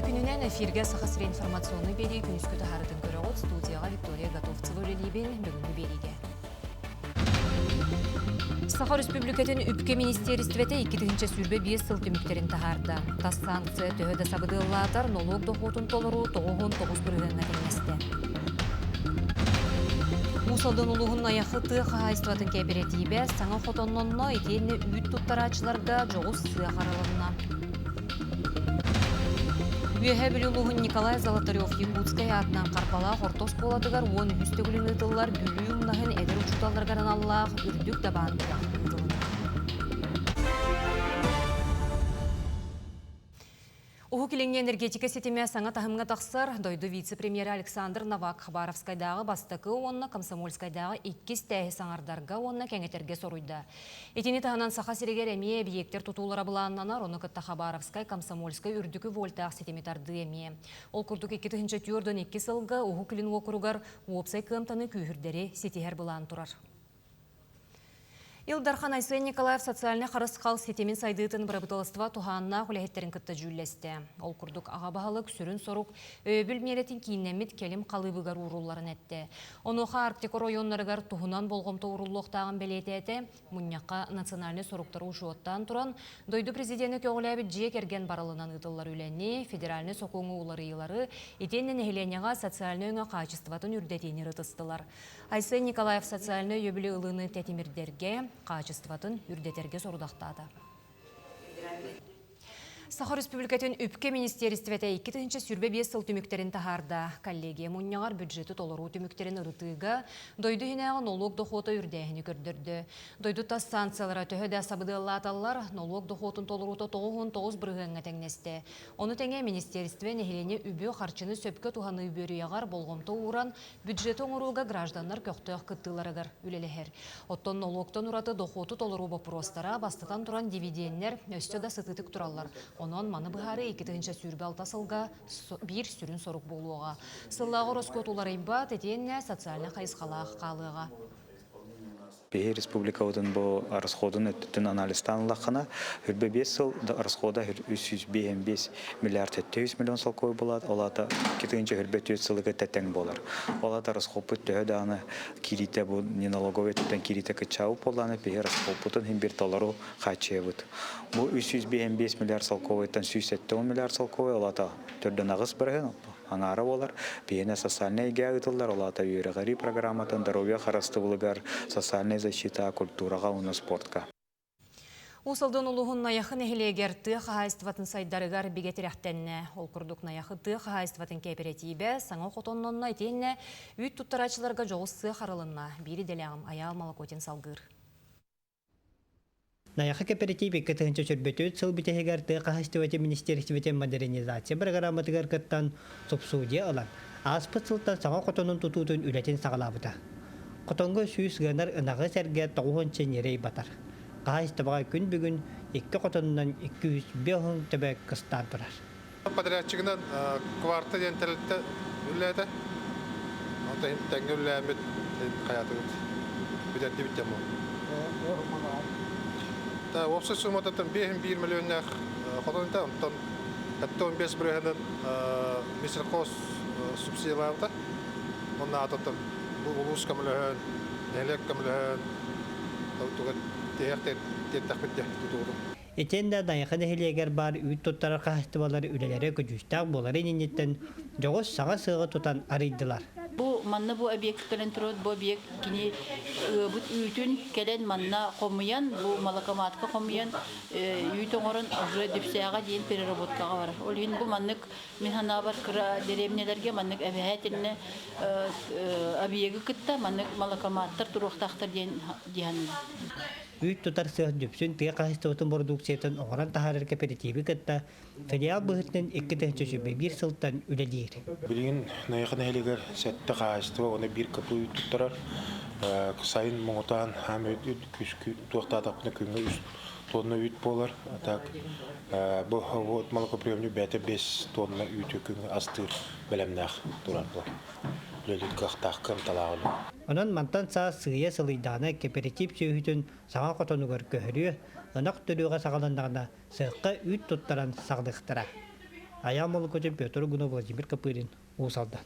Үтүө күнүнэн эфиргэ Саха сирэ информационнай биэрии күнүскү таһаарытын көрөҕүт. Студияҕа Виктория Готовцева үлэлиибин. Бүгүҥҥү биэриигэ. Саха Өрөспүүбүлүкэтин үпкэ министиэристибэтэ 2025 сыл түмүктэрин таһаарда. Тас санкция төһө да сабыдыаллаатар, нолуок дохуотун толоруу 99 бырыһыаҥҥа тэҥнэстэ. Уус Алдан улууһун Найахы тыа хаһаайыстыбатын кээпэрэтиибэ саҥа хотоннонно итиэннэ үүт туттарааччыларга дьоҕус сыах арылынна. Үөһээ Бүлүү улууһун Николай Золотарев Якутскай аатынан Харбалаах орто оскуолатыгар 13 төгүлүн ыытыллар Бүлүү умнаһын эдэр учууталларыгар аналлаах үрдүк дабаан күрэх ыытылынна. Уһук Илиҥҥи энергетика ситимэ саҥа таһымҥа тахсар. Дойду вице-премьерэ Александр Новак Хабаровскайдааҕы бастакы уонна Комсомольскайдааҕы иккис тээһи саҥардарга уонна кэҥэтэргэ соруйда. Итини таһынан Саха сиригэр эмиэ эбийиэктэр тутуулара былааннанар, ону кытта Хабаровскай, Комсомольскай үрдүкү вольтаах ситими тардыы эмиэ. Ол курдук 2004 сылга Уһук Илин уокуругар уопсай кыамтаны күүһүрдэри ситиһэр былаан турар. Ил Дархан Айсен Николаев социальнай харысхал ситимин сайдыытын бырабыыталыстыба туһааннаах үлэһиттэрин кытта дьүүллэстэ. Ол курдук аҕа баһылык сүрүн сорук өйөбүл миэрэтин кииннэммит кэлим халыыбыгар уурулларын эттэ. Онуоха Арктика оройуоннарыгар туһунан болҕомто ууруллуохтааҕын бэлиэтээтэ. Мунньахха национальнай соруктары учуоттаан туран, дойду президенэ көҕүлээбит дьиэ кэргэн барылынан ыытыллар үлэни, федеральнай сокуоҥҥа уларыйыылары, итиэннэ нэһилиэнньэҕэ социальнай өҥө хаачыстыбатын үрдэтиини ырытыстылар. Айсен Николаев социальнай өйөбүлү ылыыны тэтимирдэргэ, хаачыстыбатын үрдэтэргэ сорудахтаата. Саха Өрөспүүбүлүкэтин үпкэ министиэристибэтэ 2025 сыл түмүктэрин таһаарда. Коллегия мунньаҕар бюджеты толоруу түмүктэрин ырытыыга дойду иһинээҕи нолуок дохуота үрдээһини көрдөрдө. Дойду тас санкциялара төһө да сабыдыаллааталлар, нолуок дохуотун толоруута 99 бырыһыаҥҥа тэҥнэстэ. Ону тэҥэ министиэристибэ нэһилиэнньэ үбү-харчыны сөпкө туһаныы үөрүйэҕэр болҕомто ууран, Бюджеты оҥорууга гражданнар көхтөөх кыттыыларыгар үлэлэһэр. Оттон нолуоктан ураты дохуоту толоруу боппуруостара, бастатан туран, дивиденнэр өссө да сытыытык тураллар. Онон маны быһаарыы 2026 сылга биир сүрүн сорук буолуоҕа. Сыллааҕы ороскуот уларыйбат, итиэннэ социальнай хайысхалаах хаалыаҕа. Биһи республикабытын бу расходун өттүттэн анализтаан ыллаххына, хүрбэ 5 сыл расхода 305 миллиард 700 миллион солкуой буолаат, ол аата 2 хүрбэ 4 сылыгы тэтэҥ буолар. Ол аата расходпут төһө даҕаны киириитэ бу не налоговый өттүттэн киириитэ кыччаабыт буоллаҕына, биһи расходпутун иһин бир толору хааччыйабыт. Бу 305 миллиард солкуобайтан 170 миллиард солкуобай, ол аата төрдөн аҕыс бырыһын аҥаара буолар. Биһиэнэ социальнай эйгэ ыытыллар, ол аата үөрэҕирии программатын, здоровье харыстыбылыгар, социальная защита, культураҕа уонна спортка. Уус Алдан улууһун Найахы нэһилиэгэр тыа хаһаайыстыбатын сайдарыгар бигэ тирэхтэннэ. Ол курдук Найахы тыа хаһаайыстыбатын кээпэрэтиибэ саҥа хотоннонно итиэннэ үүт туттарааччыларга дьоҕус сыах арылынна. Биир идэлээҕим Айаал Молокотин салгыыр. Найахы кэпэрэтиип 2024 сыл бүтэһигэр тыа хаһаайыстыбатын министиэристибэтин модернизация бырагырааматыгар кыттан субсидия ылан, ааспыт сылтан саҥа хотонун тутуутун үлэтин саҕалаабыта. Хотоҥҥо сүүс ыанар ынаҕы сэргэ тоҕус ньирэй батар. Хаһаайыстыбаҕа күн бүгүн икки хотонунан 205 төбө кыстаан турар. Подрядчигынан кварта диэн тэрилтэ үлэлээтэ. Онтон тэҥҥэ үлэлээммит хайаатыбыт бүтэрдибит диэн буолла. Уопсай сумматыттан 5,1 миллионнаах хотон этэ, онтон 75 бырыһынан Мистерхоз субсидиялаабыта. Онно аатыттан бу улуус көмөлөһөн, нэһилиэк көмөлөһөн, туга тиһэх тиэртэхпит диэн тутуутун. Итиэннэ Найахы нэһилиэгэр баар үүт туттарар хаһаайыстыбалар үлэлэрэ көдьүүстээх буоларын инниттэн дьоҕус саҥа сыаҕы тутан арыйдылар. Бу манна бу объект кэлэн турар, бу объект кини ыабыт үүтүн кэлэн манна хомуйан, бу молокоматка хомуйан үүт оҥорон уже Дүпсээҕэ диэн переработкаҕа барар. Ол иһин бу маннык мин санаабар кыра дэриэбинэлэргэ маннык эбэһээтиннэ объегы кытта маннык молокоматтар туруохтаахтар диэн дии саныыбын. Үүт тутар сыах Дүпсүн тыа хаһаайыстыбатын бородууксуйатын оҥорон таһаарар кэпэрэтииби кытта филиал быһыытынан 2021 сылтан үлэлиир. Билигин Найахы нэһилиэгэр сэттэ хаһаайыстыба уонна биир КП үүт туттарар. Сайын муҥутаан хаам туохтаатахпына күҥҥэ үс тонна үүт буолар. Так бу вот молокоприемник бэйэтэ 5 тонна үүтү күҥҥэ астыыр бэлэмнээх турар буолар. Үлэлиир кыахтаах кыамталаах үлэ. Онон мантан саас сыыйа сылыйдаҕына кэпэрэтиип сүөһүтүн саҥа хотонугар көһөрүө, ынах төрүөҕэ саҕаланнаҕына сыахха үүт туттаран саҕалыахтара. Айаал Молокотин, Петр Угунов, Владимир Копырин, Уус Алдан.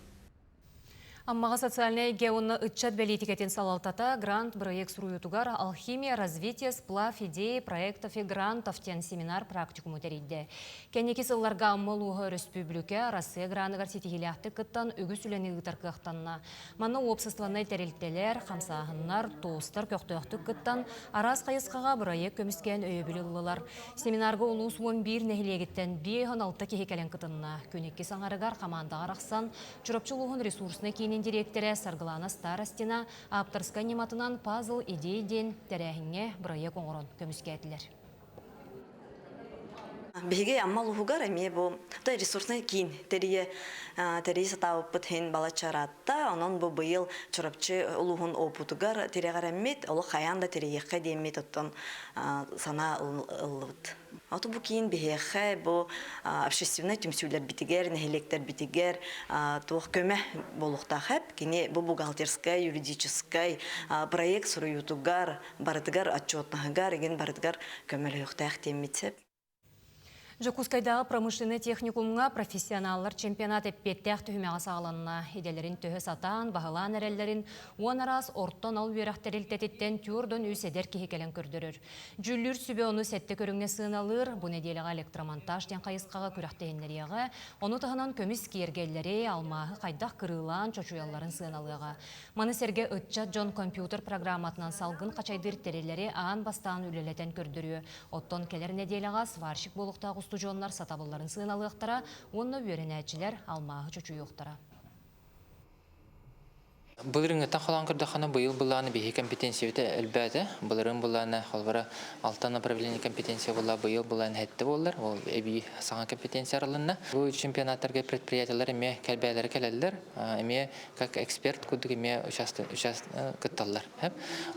Аммаҕа социальнай эйгэ уонна ыччат бэлиитикэтин салалтата грант бырайыак суруйуутугар «Алхимия развития сплав идеи проектов и грантов» диэн семинар-практикуму тэрийдэ. Кэнники сылларга Амма улууһа өрөспүүбүлүкэ Арассыыйа граныгар ситиһиилээхтик кыттан үгүс үлэни ыытар кыахтанна. Манна уопсастыбаннай тэрилтэлэр, хамсааһыннар, ТОСтар көхтөөхтүк кыттан, араас хайысхаҕа бырайыак көмүскээн өйөбүл ыллылар. Семинарга улуус 11 нэһилиэгиттэн 56 киһи кэлэн кытынна. Күн иккис аҥарыгар хамаандаҕа арахсан, Чурапчы улууһун ресурснай киинин дириэктэрэ Саргылана Старостина ааптарскай ньыматынан «Пазл идей» диэн тэрээһиҥҥэ бырайыак оҥорон көмүскээтилэр. Биһиги Амма улууһугар эмиэ бу ресурснай киин тэрийэ тэрийи сатаабыппыт иһин балачча ыраатта. Онон бу быйыл Чурапчы улууһун опутугар тирэҕирэммит, олох хайаан да тэрийиэххэ диэммит оттон санаа ыллыбыт. Ото бу киин биһиэхэ бу общественнай түмсүүлэрбитигэр, нэһилиэктэрбитигэр туох көмө буолуохтаах эп. Кини бу бухгалтерскай, юридическай проект суруйуутугар, барытыгар отчетнаһыгар, игин барытыгар көмөлөһүөхтээх диэммит сөп. Дьокуускайдааҕы промышленнай техникумҥа профессионаллар чемпионат эппиэттээх түһүмэҕэ саҕаланна. Идэлэрин төһө сатаан, баһылаан эрэллэрин уон араас орто анал үөрэх тэрилтэтиттэн түөрт үс эдэр киһи кэлэн көрдөрөр. Дьүүллүүр сүбэ ону сэттэ көрүҥҥэ сыаналыыр. Бу нэдиэлэҕэ электромонтаж диэн хайысхаҕа күрэхтэһиннэриэҕэ. Ону таһынан көмүс киэргэллэри, алмааһы хайдах кырыылаан чочуйалларын сыаналыаҕа. Маны сэргэ ыччат дьон компьютер программатынан салгын хачайдыыр тэриллэри аан бастаан үлэлэтэн көрдөрүө. Оттон кэлэр нэдиэлэҕэ сварщик буолуохтаах устудьуоннар сатабылларын сыаналыахтара уонна үөрэнээччилэр алмааһы чочуйуохтара. Былырыыҥҥыттан холоон көрдөххүнэ, быйыл былааны биһиги компетенциябыта элбээтэ. Былырыын былаана холобура алта направление компетенция буолла, быйыл былаан сэттэ буоллар, ол эбии саҥа компетенция арылынна. Бу чемпионаттарга предприятиелар эмиэ кэлбээлэрэ кэлэллэр, эмиэ как эксперт курдук эмиэ кытталлар.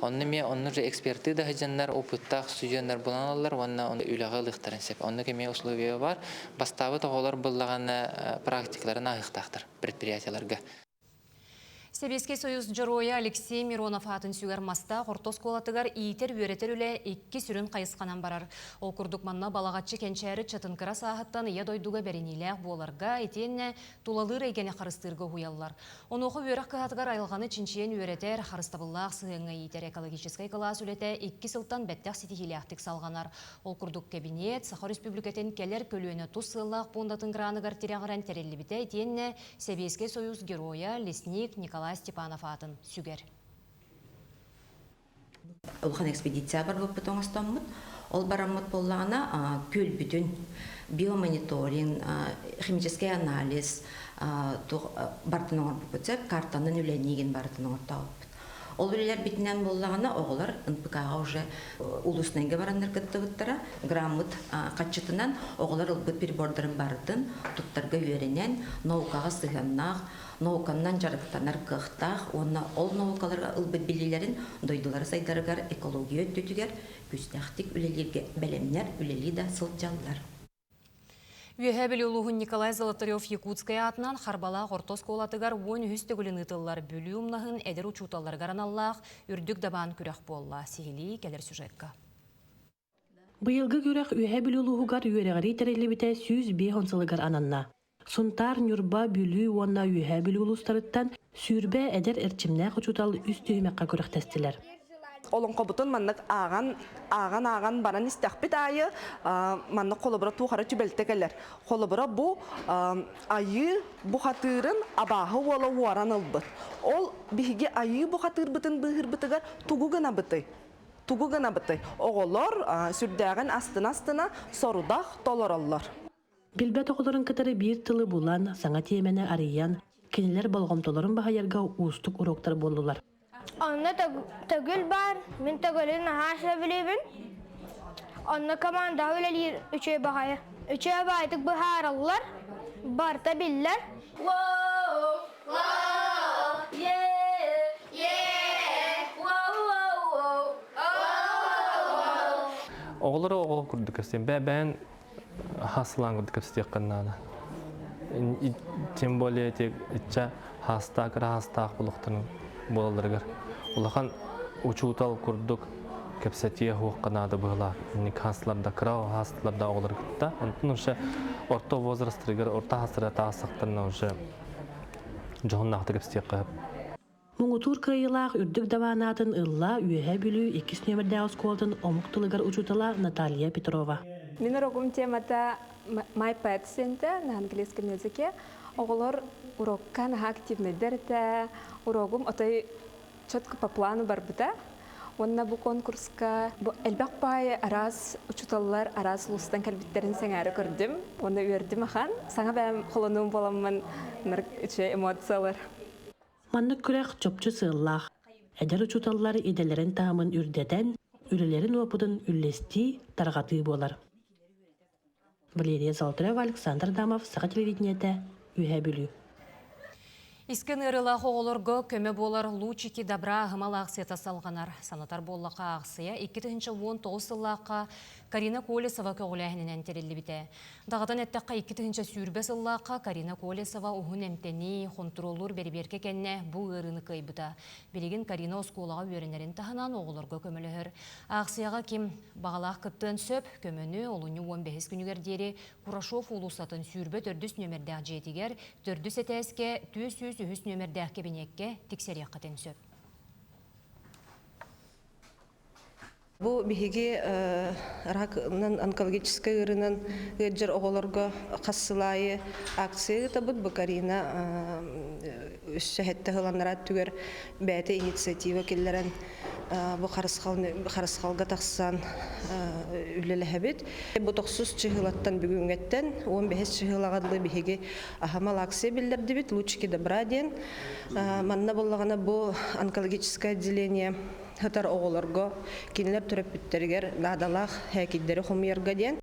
Онно эмиэ онно же эксперты да сылдьаннар, опыттаах студеннар булан алаллар уонна үлэҕэ ылыахтарын сөп. Оннук эмиэ условия бар. Бастаабыт оҕолор буллаҕына практикаларын ааһыахтаахтар предприятиеларга. Сэбиэскэй Союз Дьоруойа Алексей Миронов аатын сүгэр Мастаах орто оскуолатыгар иитэр-үөрэтэр үлэ икки сүрүн хайысханан барар. Ол курдук манна Балаҕаччы Кэнчээри ыччатын кыра сааһыттан Ийэ дойдуга бэриниилээх буоларга, итиэннэ тулалыыр эйгэни харыстыырга уһуйаллар. Онуоха үөрэх кыһатыгар айылҕаны чинчийэн үөрэтэр, харыстабыллаах сыһыаҥҥа иитэр экологическай кылаас үлэтэ икки сылтан бэттэх ситиһиилээхтик салҕанар. Ол курдук кэбиниэт Саха Өрөспүүбүлүкэтин кэлэр көлүөнэ тус сыаллаах пуондатын граныгар тирэҕирэн тэриллибитэ итиэннэ Сэбиэскэй Союз Геройа, лесник Николай Степанов аатын сүгэр. Улахан экспедиция барбыппыт оҥостоммут. Ол бараммыт буоллаҕына күөлбүтүн биомониторинг, химический анализ барытын оҥорбуппут сөп, картанан үлэниигин барытын оҥортообуппут. Ол үлэлэрбитинэн буоллаҕына оҕолор НПК-ҕа уже улуснайга бараннар кыттыбыттара. Граммыт хаччытынан оҕолор ылбыт прибордарын барытын туттарга үөрэнэн, наукаҕа сыһыаннаах науканнан дьарыктанар кыахтаах уонна ол наукаларга ылбыт билиилэрин дойдулара сайдарыгар экология өттүтүгэр күүстээхтик үлэлииргэ бэлэмнэр, үлэлии да сылдьаллар. Үөһээ Бүлүү улууһун Николай Золотарев Якутскай аатынан Харбалаах орто оскуолатыгар 13 төгүлүн ыытыллар Бүлүү умнаһын эдэр учууталларыгар аналлаах Үрдүк дабаан күрэх буолла. Сиһилии кэлэр сюжетка. Быйылгы күрэх Үөһээ Бүлүү улууһугар үөрэҕирии тэриллибитэ 150 сылыгар ананна. Сунтаар, Ньурба, Бүлүү уонна Үөһээ Бүлүү улуустарыттан 20 эдэр эрчимнээх учуутал үс түһүмэххэ күрэхтэстилэр. Олоҥхобутун маннык ааҕан, ааҕан-ааҕан баран истэхпит аайы маннык холобура туох эрэ түбэлтэ кэлэр. Холобура бу айыы бухатыырын абааһы уола уоран ылбыт. Ол биһиги айыы бухатыырбытын быыһыырбытыгар тугу гынабытый? Тугу гынабытый? Оҕолор сүрдээҕин астына-астына сорудах толороллор. Билбэт оҕолорун кытары биир тылы булан, саҥа тиэмэни арыйан, кинилэр болҕомтолорун баһыйарга уустук уруоктар буоллулар. Онно төгүл баар, мин төгүлү наһаа сөбүлүүбүн. Онно командаҕа үлэлиир үчүгэй баҕайы. Үчүгэй баҕайытык быһаараллар, барыта биллэр. Оҕолору оҕо курдук кэпсиэм. Бэйэн хасылаан курдук кэпсэтиэххин наада. Тем более эти ичча хаастаах кыра хаастаах булуктарын буолалларыгар улахан учуутал курдук. кэпсэтиэ хуохха наада быһыылаах. Инник хаастыларда кыра хаастыларда оҕолору кытта. Онтон уже орто возрастарыгар орто хаастара таҕыстахтарына уже дьоһуннаахтык кэпсэтиэххэ сөп. Муҥутуур кыайыылаах үрдүк дабаан аатын ылла Үөһээ Бүлүү иккис нүөмэрдээх оскуолатын омук тылыгар учуутала Наталья Петрова. Мин урогум темата My Pet Center на английском языке. Оҕолор урокка наһаа активнайдар этэ. Урогум отой четко по плану барбыта. Уонна бу конкурска бу элбэх баайы араас учууталлар араас улуустан кэлбиттэрин сэҥээрэ көрдүм. Уонна үөрдүм ахан. Саҥа бэйэм холонуум буоламмын үчүгэй эмоциялар. Маннык күрэх чопчу сыаллаах. Эдэр учууталлар идэлэрин таһымын үрдэтэн, үлэлэрин уопутун үллэстии, тарҕатыы буолар. Валерия Золотарева, Александр Адамов, Саха телевидениетэ, Үөһээ Бүлүү. Искэн ыарыылаах оҕолорго көмө буолар Лучики добра аһымал аахсыйата салҕанар. Санатар буоллахха аахсыйа 2019 сыллаахха Карина Колесова көҕүлээһининэн тэриллибитэ. Даҕатан эттэххэ, 2020 сыллаахха Карина Колесова уһун эмтэнии, хонтуруоллуур бэрэбиэркэ кэннэ бу ыарыыны кыайбыта. Билигин Карина оскуолаҕа үөрэнэрин таһынан оҕолорго көмөлөһөр. Аахсыйаҕа ким баҕалаах кыттыан сөп, көмөнү олунньу 15 күнүгэр диэри Курашов уулуссатын 24 нүөмэрдээх дьиэтигэр төрдүс этээскэ 403 нүөмэрдээх кэбиниэккэ тиксэриэххитин сөп. Бу биһиги ракынан онкологическай ыарыынан ыалдьар оҕолорго хас сыл аайы акция ыытабыт. Бу Карина өссө сэттэ сыланнара түгэр бэйэтэ инициатива киллэрэн бу харысхалга тахсан үлэлэһэбит. Бу тохсус чыһыылаттан бүгүҥҥэттэн 15 чыһыылаҕа дылы биһиги аһамал акция биллэрдибит «Лучики добра» диэн. Манна буоллаҕына бу онкологическое отделение сытар оҕолорго, кинилэр төрөппүттэригэр наадалаах һээкийдэри хомуйарга диэн.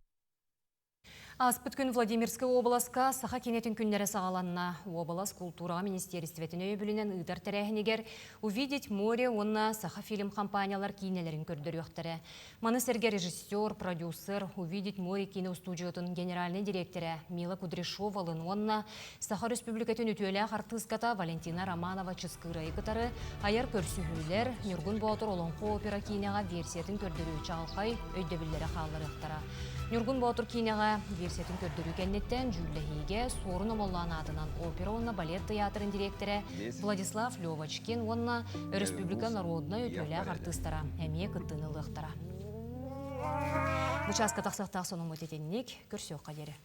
Ааспыт күн Владимирскай уобаласка Саха киинэтин күннэрэ саҕаланна. Уобалас култуураҕа министиэристибэтин өйөбүлүнэн ыытар тэрээһинигэр «Увидеть море» уонна «Саха-фильм» компаниялар киинэлэрин көрдөрүөхтэрэ. Маны сэргэ режиссер, продюсер, «Увидеть море» киинэ устуудьуйатын генеральнай дириэктэрэ Мила Кудряшовалын уонна Саха Өрөспүүбүлүкэтин үтүөлээх артыыската Валентина Романова-Чыскыырайы кытары айар көрсүһүүлэр, Ньургун Боотур олоҥхо опера киинэҕэ версиятын көрдөрүү чаҕылхай өйдөбүллэрэ хаалларыахтара. Ньургун Боотур киинэҕэ версиятын көрдөрүү кэнниттэн дьүүллэһиигэ Суорун Омоллоон аатынан опера уонна балет тыйаатырын дириэктэрэ Владислав Левочкин уонна өрөспүүбүлүкэ народнай үтүөлээх артыыстара эмиэ кыттыыны ылыахтара. Бу чааска тахсыахтаах сонуммут итинник. Көрсүөххэ диэри.